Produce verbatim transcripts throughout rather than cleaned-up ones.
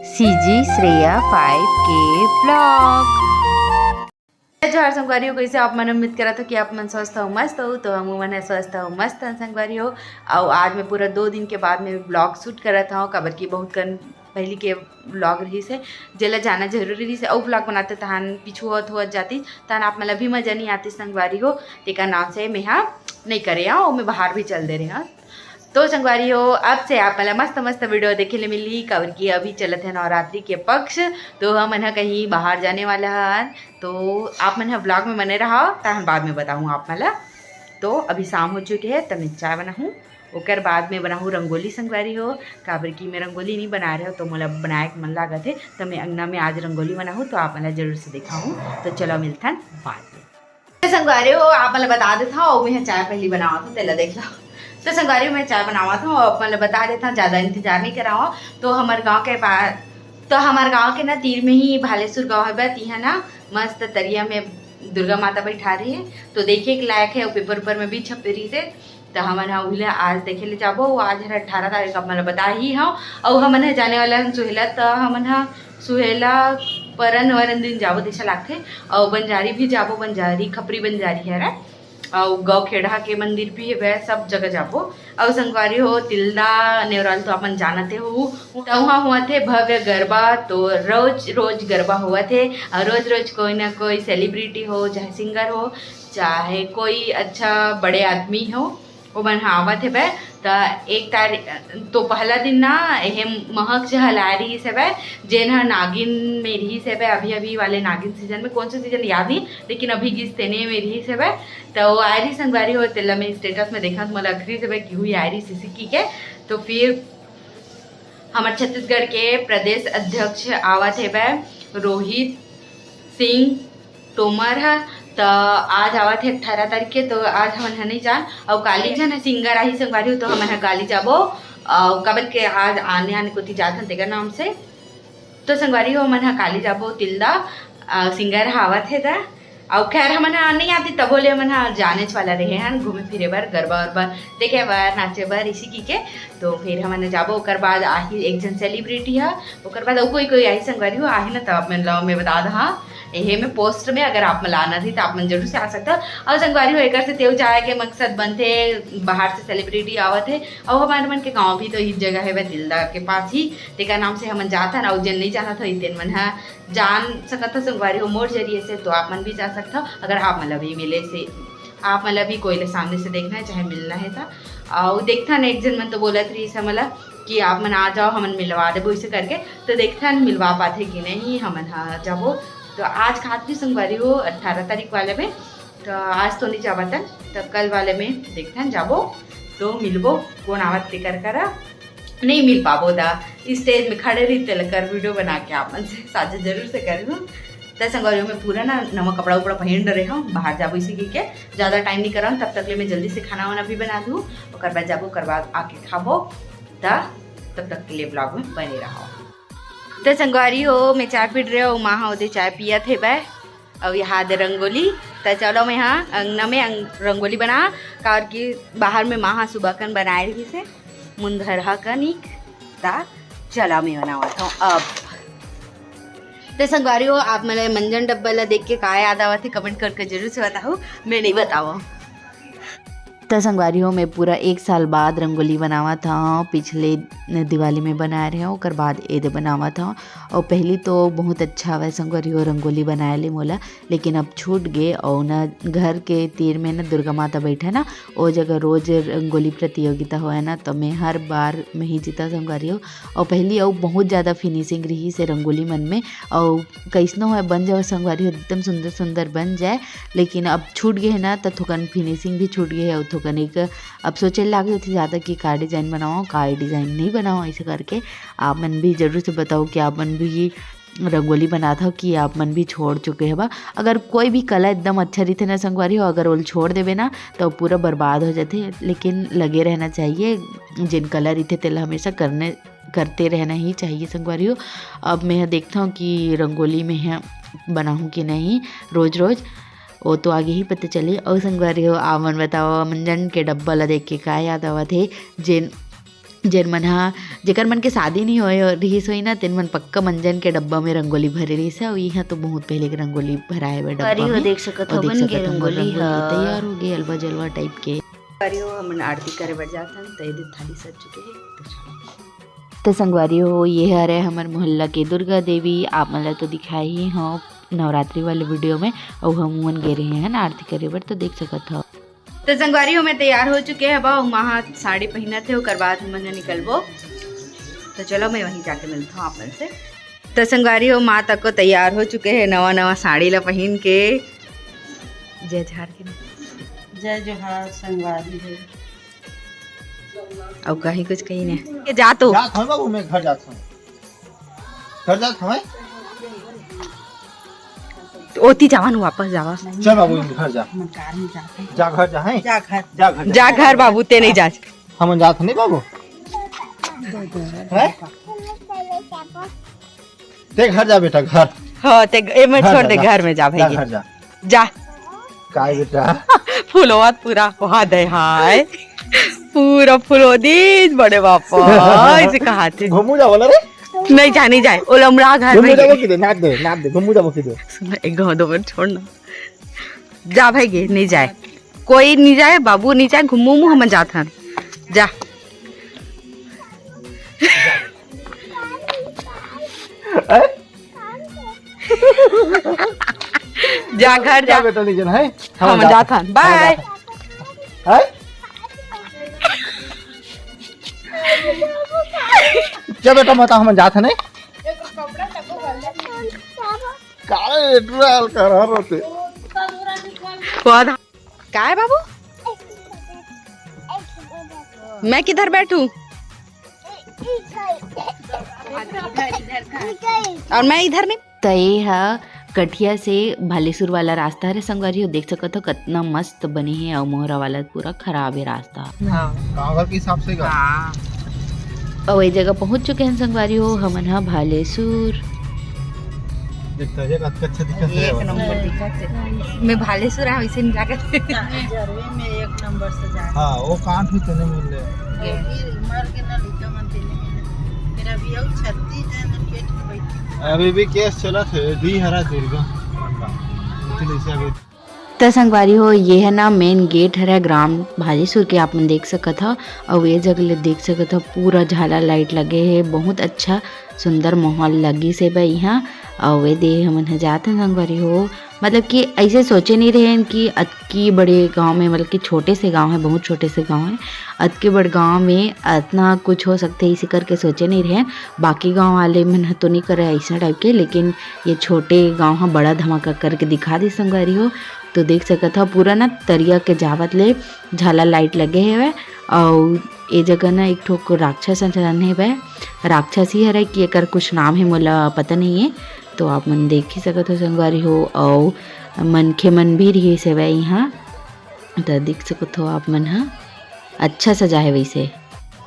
CG Shreya five K vlog। जोहार संगवारी हो, कइसे आप मन? उम्मीद करत हो कि आप मन स्वस्थ हो, मस्त हो। तो हम मन ह स्वस्थ हो, मस्त हन संगवारी हो। अउ आज मैं पूरा दो दिन के बाद में vlog shoot करत हव, काबर कि बहुत कन पहली के vlog रहिस हे, जेला जाना जरूरी रहिस हे, अउ vlog बनाते तहान पीछू होत होत जाती, तहान आप मन ला भी मजा नहीं आती संगवारी हो। तेकर नाम से मैं हा नहीं करे हव, मैं बाहर भी चल दे रहे हव। तो संगवारी हो, अब से आप मन ला मस्त मस्त video देखे ले मिलही, काबर कि अभी चलत हे नवरात्रि के पक्ष, तो हमन ह कहीं बाहर जाने वाला हन। तो आप मन ह vlog में बने रहा, तहन बाद में बताहूँ आप मन ला। तो अभी शाम हो चुके हे, त मैं चाय बनाहूँ, ओकर बाद में बनाहूँ रंगोली संगवारी हो, काबर कि मैं रंगोली नहीं बना रहे हो, तो मोला बनाए के मन लागत हे, तो मैं अंगना में आज रंगोली बनाहूँ, तो आप मन ला जरूर से दिखाहूँ। तो चलो मिलथन बाद में। तो संगवारी हो, आप मन ल बता देत हव, अउ मैं ह चाय पहली बनावत हव, तेला देख लो। तो संगवारी हो, मैं चाय बनावत हव, आप मन ल बता देत हव, ज्यादा इंतजार नहीं करावव। तो हमर गांव के पास, तो हमर गांव के ना तीर में ही भालेसुर गांव हवय, तिहा ना मस्त तरिया में दुर्गा माता बैठा रही है, तो देखे के लायक है। अउ paper उपर में भी छपे रहिस हे, तो हमन ह उही ला आज देखे ले जाबो। वो आज हर अठारह तारीख, आप मन ल बता ही हव। अउ हमन ह जाने वाला हन सुहेला, तो हमन ह सुहेला परन वरन दिन जाबो, तइसा लागथे। अउ बंजारी भी जाबो, बंजारी, खपरी बंजारी हरय, अउ गौखेड़ा के मंदिर भी हवय, सब जगह जाबो। अउ संगवारी हो, तिल्दा नेवराल तो अपन जानते हो, त उहाँ होवत हे भव्य गरबा। तो रोज रोज गरबा होवत हे, अउ रोज रोज कोई ना कोई celebrity हो, चाहे singer हो, चाहे कोई अच्छा बड़े आदमी हो, ओमन ह आवत हेवय। त एक तारीख तो पहला दिन ना, एहे महक झहलाए रहिस हेवय, जेन ह नागिन में रहिस हेवय, अभी अभी वाले नागिन season में, कौन से season याद नहीं, लेकिन अभी गिस तेने में रहिस हेवय। त वो आए रहिस संगवारी हो, तेला मैं status में देखत मोला अखरी से कि हुई आए रहिस इसी की के। तो फिर हमर छत्तीसगढ़ के प्रदेश अध्यक्ष आवत हेवय रोहित सिंह तोमर ह, त आज आवत हे अठारह तारीख के, तो आज हमन ह नहीं जान। अउ काली झन ह singer आही संगवारी हो, तो हमन ह काली जाबो, अउ काबर के आज आने आने कोती जात हन तेकर नाम से। तो संगवारी हो, हमन ह काली जाबो तिल्दा, अ, singer ह आवत हे त। अउ खैर, हमन ह नहीं आती तभो ले हमन ह जानेच वाला रहे हन घूमे फिरे बर, गरबा उरबा देखे बर, नाचे बर, इसी की के। तो फिर हमन ह जाबो, ओकर बाद आही एक झन celebrity ह, ओकर बाद अउ कोई कोई आही संगवारी हो, आही ना, त आप मन ल मैं बता दहा, एहे में post में अगर आप मन ल आना रही, त आप मन जरूर से आ सकता। अउ संगवारी हो, एकर से तेव जाए के मकसद बनथे, बाहर से celebrity आवत हे, अउ हमर मन के गाँव भी तो इही जगह हे, तिल्दा के पास ही, तेकर नाम से हमन जात हन। अउ जेन नहीं जानत हो, तेन मन ह जान सकत हो संगवारी हो मोर जरिए से, तो आप मन भी जा सकत हो। अगर आप मन ल भी मिले से, आप मन ल भी कोई ले सामने से देखना है, चाहे मिलना है, त अउ देखथन, एक झन मन तो बोलत रहिस हमन ल कि आप मन आ जाओ, हमन मिलवा देबो, इसे करके। तो देखथन, मिलवा पाथे कि नहीं, हमन ह जाबो। तो आज खात भी संगवारी हो अठारह तारीख वाले में, तो आज तो नहीं जावतन, तो कल वाले में देखथन, जाबो तो मिलबो, कौन आवत तेकर करा। नहीं मिल पाबो दा, stage में खड़े रही तेला कर video बना के आप मन से साझा जरूर से करूँ। त संगवारी हो, मैं पूरा ना नवा कपड़ा उपड़ा पहन डरे हूँ, बाहर जाबो इसी की के, ज्यादा time नहीं करन, तब तक ले मैं जल्दी से खाना वाना भी बना दूँ, ओकर बाद जाबो, ओकर बाद आके खाबो। त तब तक के लिए vlog में बने रहो। त संगवारी हो, मैं चाय पी रहे हो, माँ हा ओदे चाय पियत हे बे, अउ यहाँ दे रंगोली। त चलो मैं हा अंगना में अंग-, रंगोली बना, काबर कि बाहर में माँ हा सुबह कन बनाए रहिस हे, मुंधरहा कनिक। त चला मैं बनावत हूँ अब। त संगवारी हो, आप मन ल मंजन डब्बा ला देख के का याद आवत हे, comment करके जरूर से बताहू, मैं नहीं बतावं। त संगवारी हो, मैं पूरा एक साल बाद रंगोली बनावत हव। पिछले दिवाली में बनाए रहे हव, ओकर बाद एदे बनावत हव। अउ पहली तो बहुत अच्छा आवय संगवारी हो रंगोली बनाए ले मोला, लेकिन अब छूट गे। अउ ना घर के तीर में ना दुर्गा माता बैठे ना, ओ जगह रोज रंगोली प्रतियोगिता होय ना, तो मैं हर बार मैं ही जीता संगवारी हो। अउ पहली अउ बहुत ज़्यादा finishing रहिस हे रंगोली मन में, अउ कइसनो होय बन जावय संगवारी हो, एकदम सुंदर सुंदर बन जाए। लेकिन अब छूट गे हे ना, त थोकन finishing भी छूट गे हे, अउ थोकन एक अब सोचे लाग जाथे ज़्यादा कि का design बनाओ, का design नहीं बनाओ। ऐसे करके आप मन भी जरूर से बताओ कि आप मन भी रंगोली बनात हो कि आप मन भी छोड़ चुके हवा। अगर कोई भी कला एकदम अच्छा रहिथे ना संगवारी हो, अगर ओल छोड़ देबे ना, तो पूरा बर्बाद हो जाथे। लेकिन लगे रहना चाहिए, जेन कला रहिथे तेला हमेशा करने, करते रहना ही चाहिए संगवारी हो। अब मैं ह देखथव कि रंगोली में ह बनाहूँ कि नहीं रोज रोज, वो तो आगे ही पता चली। अउ संगवारी हो, आप मन बताओ, मंजन के डब्बा ला देख के का याद आवत हे, जेन जेन मन ह, जेकर मन के शादी नहीं होए रिहिस होई ना, तेन मन पक्का मंजन के डब्बा में रंगोली भरे रिहिस हे। अउ इहाँ तो बहुत पहले के रंगोली भराए हुए डब्बा अरे, वो में। देख सकत अउ हो, देख बन सकत गे हो, मोर रंगोली रंगोली ह। तैयार हो गे, अलवा जलवा type के। संगवारी हो, हमन आरती करे बर जात हन, त ये दे थाली सज चुके हे। तो संगवारी हो, ये हरे हमर मोहल्ला के दुर्गा देवी। आप मन ला तो दिखाए ही हो नवरात्रि वाले video में, अउ हम मन गे रहे हन आरती करे बर, तो देख सकत हो। तो संगवारी हो, मैं तैयार हो चुके हवं, अउ माँ ह साड़ी पहिनत हे, ओकर बाद हमन ह निकलबो। तो चलो, मैं वहीं जाके मिलता हूँ आप मन से। तो संगवारी हो, माँ तको तैयार हो चुके हे नवा नवा साड़ी ला पहिन के। जय झार के नहीं। जय जोहार संगवारी हो। अउ कहीं कुछ कहीं नहीं। ये जा तो। जात हवं बाबू, मैं घर जात हवं। घर जात हवं। ओती जावन वापस जावा। चल बाबू, घर जा। हमन कार में जात हन। जा घर जा, हैं? जा घर। जा घर जा। जा घर बाबू, ते नहीं जा। हमन जात हन नहीं बाबू। हैं? ते घर जा बेटा, घर। हाँ, ते ए में घर छोड़ जा, दे, जा। घर में जा जा भाई। घर जा। जा। काय बेटा? फुलवा पूरा वहा दे, हाय। पूरा फुलो दीज बड़े बापा, ऐसे कहा थे। घूमू जा बोला रे। नहीं जा, नहीं जाए। ओला हमरा घर घूमू में जाबो कि दे, नाच दे, नाच दे, घूमू जाबो कि दे। सुन, एक घाव दो मिनट छोड़ ना। जा भाई गे, नहीं जाए। कोई नहीं जाए, बाबू नहीं जाए, घूमू मू हमन जात हन। जा। हैं? जा घर जा। जा बेटा, नहीं जाना है। हम हम जात जात हन। हन। हम बाय। जात हन। हैं? जा बेटा, मत हम जात हन, नहीं? काहे एटरा हाल करा रहते? पौधा। काय बाबू? मैं किधर बैठूं? और मैं इधर नहीं। त ये ह कठिया से भालेसुर वाला रास्ता हरे संगवारी हो, देख सकत हो कतना मस्त बने हे, अउ मोहरा वाला पूरा खराब हे रास्ता। हाँ। गाँव घर के हिसाब से का? हाँ। अउ ये जगह पहुँच चुके हैं संगवारी हो, हमन ह भालेसुर। देख, तरिया कतका अच्छा दिखत हे। एक नंबर दिखत हे। मैं भालेसुर हूँ, इसे नहीं लागत। जरवे में एक नंबर से जाए। हाँ, वो कांट भी तने मिल ले। वो भी मर के ना लइका मन तेने मिले। फिर अभी अउ छत्तीस जन पेट में बैठे। अभी भी केस चलत हे, दी हरा दुर्गा। इतने से अभी त संगवारी हो, ये है ना main gate हरे ग्राम भालेसुर के, आप मन देख सकत हव। अउ ये जगह ले देख सकत हव, पूरा झालर light लगे हे, बहुत अच्छा सुंदर माहौल लगिस हे बे इहाँ। अउ ये दे हमन ह जात हन संगवारी हो, मतलब कि ऐसे सोचे नहीं रहेन कि अतकी बड़े गांव में, मतलब कि छोटे से गांव है, बहुत छोटे से गांव है, अतके बड़ गांव में अतना कुछ हो सकते, इसे करके सोचे नहीं रहेन। बाकी गांव वाले मन ह तो नहीं करे ऐसा type के, लेकिन ये छोटे गांव ह बड़ा धमाका करके दिखा दी संगवारी हो। तो देख सकत हव पूरा ना तरिया के जावत ले झालर light लगे हेवय। अउ ए जगह ना एक ठो राक्षस असन हेवय, राक्षस ही हरय कि एकर कुछ नाम हे मोला पता नहीं हे। तो आप मन देख ही सकत हो संगवारी हो, अउ मनखे मन भी रिहिस हेवय इहाँ, त देख सकत हो आप मन ह अच्छा सजा हे वैसे।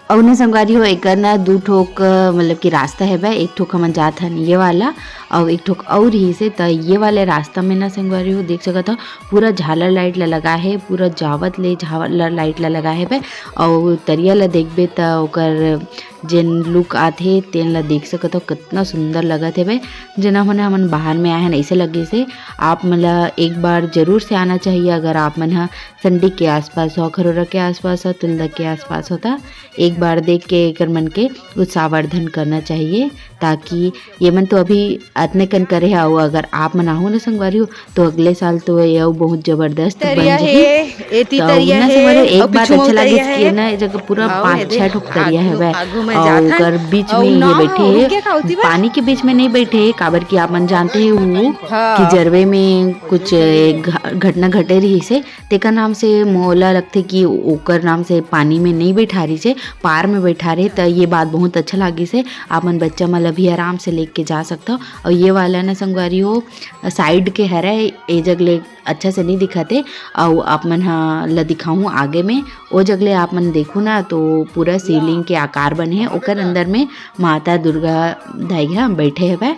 अउ ना संगवारी हो, एकर ना दू ठोक, मतलब कि रास्ता हेवय, एक ठोक हमन जात हन ये वाला, अउ एक ठोक अउ रिहिस हे, त ये वाले रास्ता में ना संगवारी हो, देख सकत हो, पूरा झालर light ला लगा हे, पूरा जावत ले झालर light ला लगा हेवय, अउ तरिया ला देखबे, त ओकर जेन look आथे, तेन ला देख सकत हो, कितना सुंदर लगत हेवय। जेना हमन, हमन बाहर में आए हन, ऐसे लगे से आप मन ला एक बार जरूर से आना चाहिए, अगर आप मन ह संडी के आसपास हो, खरोरा के आसपास हो, तुंदा के आसपास हो, त एक बार देख के एकर मन के उत्साहवर्धन करना चाहिए, ताकि ये मन तो अभी अतने कन करे हे, अउ अगर आप मन आहू ना संगवारी हो, तो अगले साल तो ये अउ बहुत जबरदस्त बन तरिया जाही। हे, एती तो तरिया ना हे, संगवारी हो, एक अउ बात पीछू अच्छा म लगिस तरिया कि हे। ना, ये जगह पूरा अउ पाँच हे छह दे, ठोक तरिया आगू, हेवय, आगू में अउ जात ओकर हन, बीच अउ में ये नाव बैठे हे, उनके का होती बा? पानी के बीच में नहीं बैठे हे, काबर कि आप मन जानते हे वो हाँ। कि जरवे में कुछ एक घ-, घटना घटे रहिस हे, तेकर नाम से मोला लगथे कि ओकर नाम से पानी में नहीं बैठा रहिस हे, पार में बैठा रहे, त ये बात बहुत अच्छा लागिस हे। आप मन बच्चा मन ला भी आराम से लेके जा सकथव। अउ ये वाला ना संगवारी हो, side के हरय, ए जग ले अच्छा से नहीं दिखत हे। अउ आप मन ह, ल दिखाहूँ आगे में, ओ जग ले आप मन देखहू ना, तो पूरा शिवलिंग के आकार बने हे, ओकर अंदर में माता दुर्गा दाई ह बैठे हवय।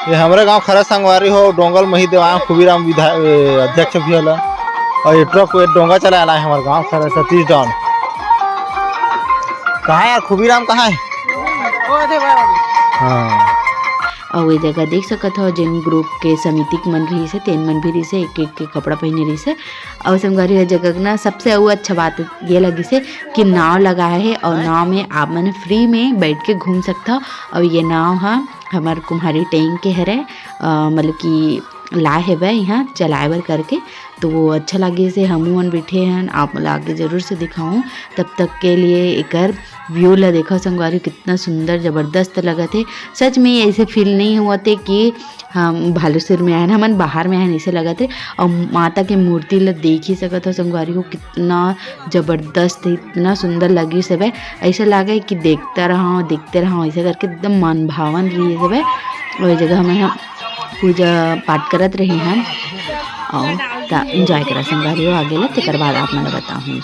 ये हमरे गांव खरा संगवारी हो, डोंगल मही देवान खुबीराम विधा-, ए, अध्यक्ष भी होला। अउ ये truck, ये डोंगा चलाए ला हे हमर गांव खरा सतीश डॉन। कहाँ है यार, खूबी राम कहाँ है? हाँ। अउ ये जगह देख सकत हो, जेन group के समिति के मन रहिस हे, तेन मन भी रहिस हे, एक एक के कपड़ा पहिने रहिस हे। अउ संगवारी हो, जगह के ना सबसे अउ अच्छा बात ये लगिस हे कि नाव लगा हे, अउ नाव में आप मन free में बैठ के घूम सकत हो। अउ ये नाव ह हमर कुम्हारी टेंग के हरे, अ, मतलब कि लाए हेबे यहाँ चलाए बर करके, तो वो अच्छा लागिस हे। हमू मन बैठे हन, आप मन ला आगे जरूर से दिखाऊँ। तब तक के लिए एकर view ला देखो संगवारी, कितना सुंदर जबरदस्त लगत हे। सच में ऐसे feel नहीं होवत हे कि हम भालूसर में आए हन, हमन बाहर में आए हन, ऐसे लगत हे। और माता के मूर्ति ला देख ही सकत हो संगवारी हो, कितना जबरदस्त, इतना सुंदर लगिस हवे। ऐसे लागे कि देखते रहो, देखते रहो, ऐसे करके एकदम मन भावन रहिस हवे। वही जगह हमन ह पूजा पाठ करत रहे हन। और त enjoy करा संगवारी हो, आगे ला तेकर बाद आप मन ला बताहूँ।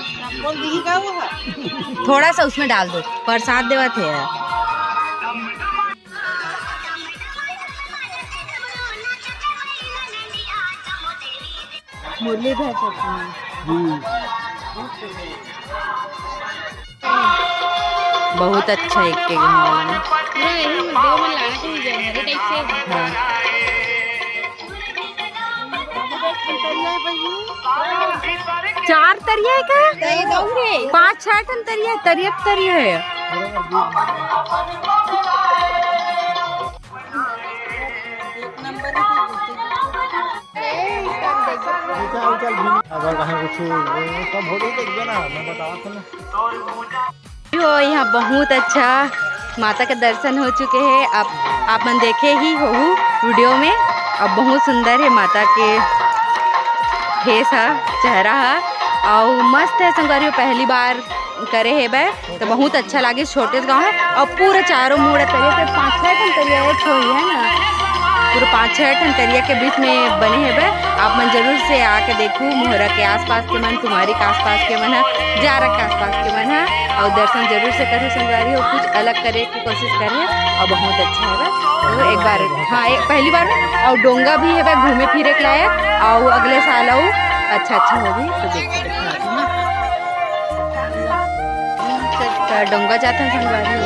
थोड़ा सा उसमें डाल दो, प्रसाद देवत हे। मुरलीधर सचिन। बहुत अच्छा एक के गाँव में। पूरा यही दो मन लाना चाहिए, हरे टाइप से। हाँ। चार तरिया है का? पाँच छह ठन तरिया है, तरिया पे तरिया है। अगर कहीं कुछ सब हो तो देखबे ना, मैं बतावत हूँ ना। हो, यहाँ बहुत अच्छा माता के दर्शन हो चुके हैं। आप, आप मन देखे ही होहू video में। अब बहुत सुंदर है माता के face हा, चेहरा हा, और मस्त है संगवारी हो, पहली बार करे हेबे तो बहुत अच्छा लागे। छोटे गाँव है और पूरा चारों मुड़ा तरिया के पाँच छह ठन तरिया एक ठो ही है ना, पूरा पाँच छह ठन तरिया के बीच में बने हेबे। आप मन जरूर से आके देखू, मोहरा के आसपास के मन, तुम्हारी के आसपास के मन है, जारा के आसपास के मन है, और दर्शन जरूर से करू संगवारी हो। कुछ अलग करे कोशिश करे और बहुत अच्छा होगा। तो एक बार, हाँ, एक पहली बार और डोंगा भी है घूमे फिरे के लायक, और अगले साल और अच्छा अच्छा होगी तो देख सकते हैं। तो डोंगा जाते हैं संगवारी हो।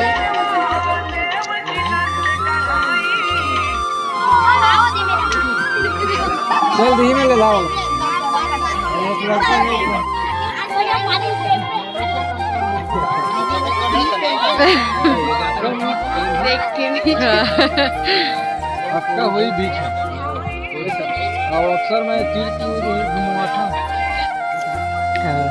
चल धीमे ले लाओ। अक्का वही बीच है। और अक्सर मैं तीर की ओर ही घूमवा था। हाँ।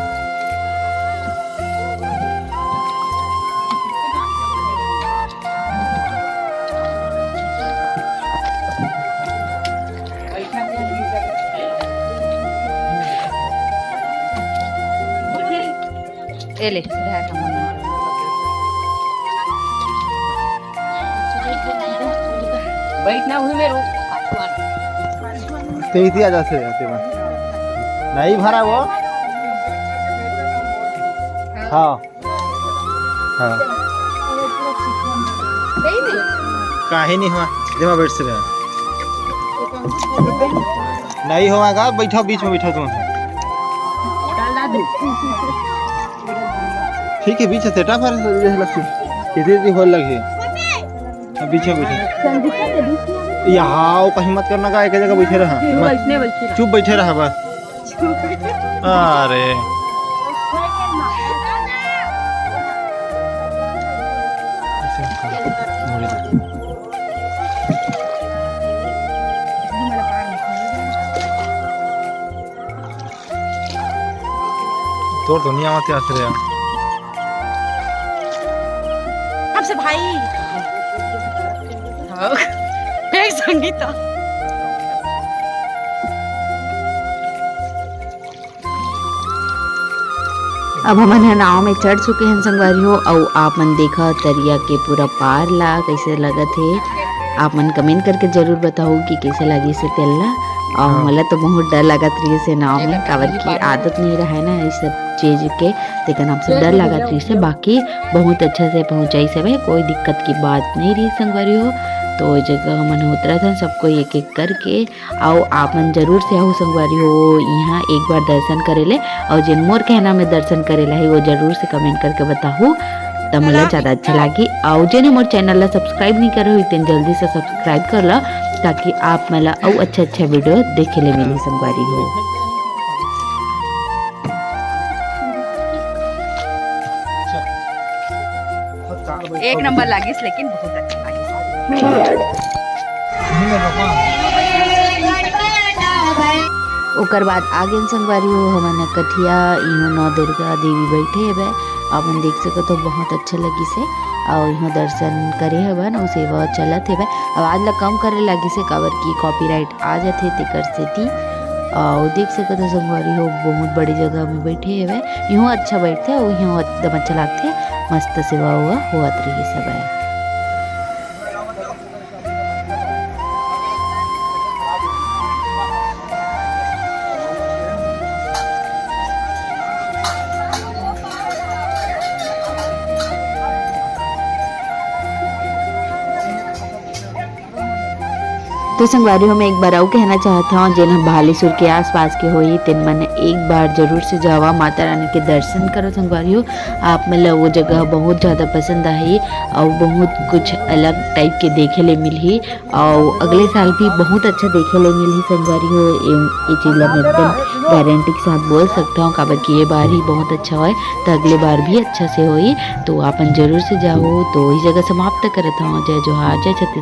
ए ले, बैठना हुई में रो। तेईस ही आ जा से आते में। नहीं भरा वो। हाँ। हाँ। काहे नहीं हुआ? जेमा बैठ से रहा। नहीं होगा, बैठो, बीच में बैठो तुम। ठीक है, बीच से सेटा पर ये लग, इधर भी होल लगे। अब बीच में बैठो। यहाँ आओ, कहीं मत करना का, एक जगह बैठे रहा। मत। बैठने, बैठने। चुप बैठे रहा बस। अरे। तोर तो नहीं आवत यार तेरे यार। हमसे भाई। हाँ। एक संगीता। अब हमन ह नाव में चढ़ चुके हन संगवारी हो, अउ आप मन देखा तरिया के पूरा पार ला, कैसे लगत हे। आप मन comment करके जरूर बताहू कि कैसे लगिस हे तेन ला। अउ हाँ। मोला तो बहुत डर लगत रहिस हे नाव में, काबर कि आदत नहीं रहे ना ये सब चीज के, तेकर नाम से डर लगत रहिस हे। बाकी बहुत अच्छा से पहुंचाइस हवे, कोई दिक्कत की बात नहीं रही संगवारी हो। तो जगह हमन उतरत हन, सबको एक एक करके। अउ आप मन जरूर से आहू संगवारी हो, इहाँ एक बार दर्शन करे ले, अउ जेन मोर कहना में दर्शन करे ला हे, वो जरूर से comment करके बताहू। त मोला ज्यादा अच्छा लागी। अउ जेन मोर चैनल ला सब्सक्राइब नहीं करे हो, तेन जल्दी से सब्सक्राइब कर ला, ताकि आप मन ला अउ अच्छा अच्छा वीडियो देखे ले मिली संगवारी हो। एक नंबर लागिस, लेकिन बहुत अच्छा लागिस। ओकर बाद आगेन संगवारी हो हमन कठिया, इहो नौ दुर्गा देवी बैठे हेबे। आप मन देख सकत हो, बहुत अच्छा लगिस हे। अउ इहो दर्शन करे हवन अउ सेवा चलत हेबे। आवाज ला कम करे लगिस हे, काबर कि कॉपीराइट आ जाथे, तेकर सेती। अउ देख सकत हो संगवारी हो, बहुत बड़ी जगह में बैठे हेबे। इहो अच्छा बैठथे अउ इहो एकदम अच्छा लागथे। मस्त सेवा हुआ होवत रही सब। तो संगवारी हो, मैं एक बार अउ कहना चाहत हूँ, जेन ह भालेसर के आसपास के होही, तेन मन एक बार जरूर से जावा, माता रानी के दर्शन करो संगवारी हो। आप मन ला वो जगह बहुत ज्यादा पसंद आही अउ बहुत कुछ अलग टाइप के देखे ले मिलही। अउ अगले साल भी बहुत अच्छा देखे ले मिलही संगवारी हो। ये, ये चीज ला मैं एकदम गारंटी के साथ बोल सकता हूँ, काबर कि ये बार ही बहुत अच्छा होय, तो अगले बार भी अच्छा से होही। तो आपन जरूर से जाओ। तो इस जगह समाप्त करत हूँ। जय जोहार, जय छत्तीसगढ़।